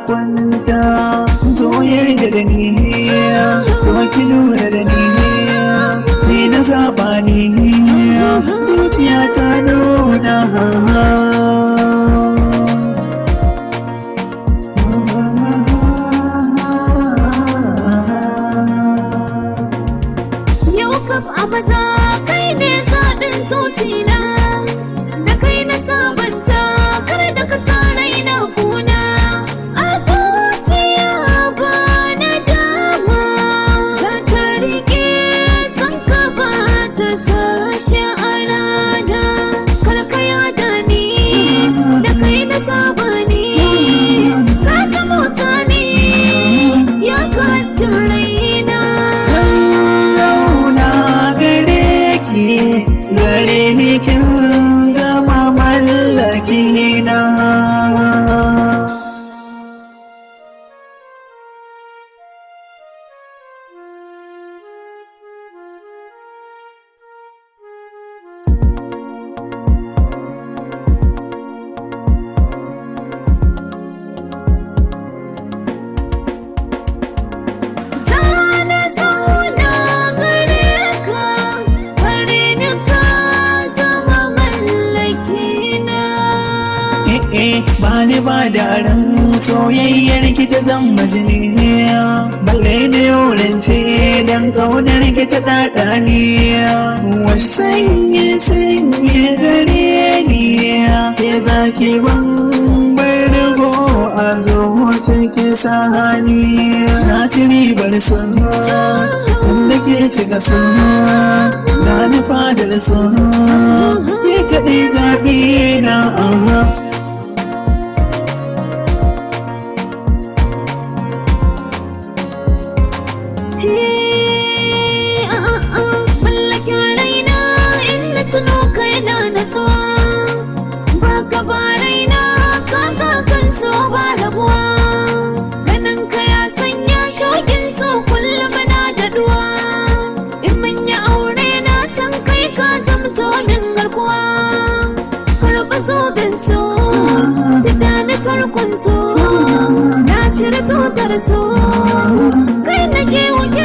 kwanta. Zo yarda da ni, to ki lura da ni, ni na zaba ni, zuciya ta nuna. Yau kaf a maza kai ne zaɓin zucina, da kai na sabanta kar da ka sa raina kuna. A zuciya ba na dama za ta riƙe san ka ba ta sashi a rana. Kar ka yada ni da kai na saba ni, ka zama ni ya kaskin raina. Zauna gare ki, gare ni kin zama mallaki na. Zana zauna gare ka, gare ni ka zama mallakina. Eh, ba ni ba da ran soyayyar ki ta zama jini, balle da yorance dan kaunar ki ta ɗaɗa ni. Wasu sanye sanye gare ni, ke zaki ban bargo a zuci sahani. Na ci ribar sun tun da ke cika sun, na nufa da sun, ke kaɗai zaɓi na. Amma Eh, ah, ah, mallakin raina in na tuno ka yana natsuwa. Ba ka ba raina ka kan so ba rabuwa. Ganin ka ya sanya shauƙin so kullum na daɗuwa. In mun yi aure na san kai ka zamto min garkuwa. Karɓa zoben so, da na tarkon so, na cire tutar so, kai nake wakilta.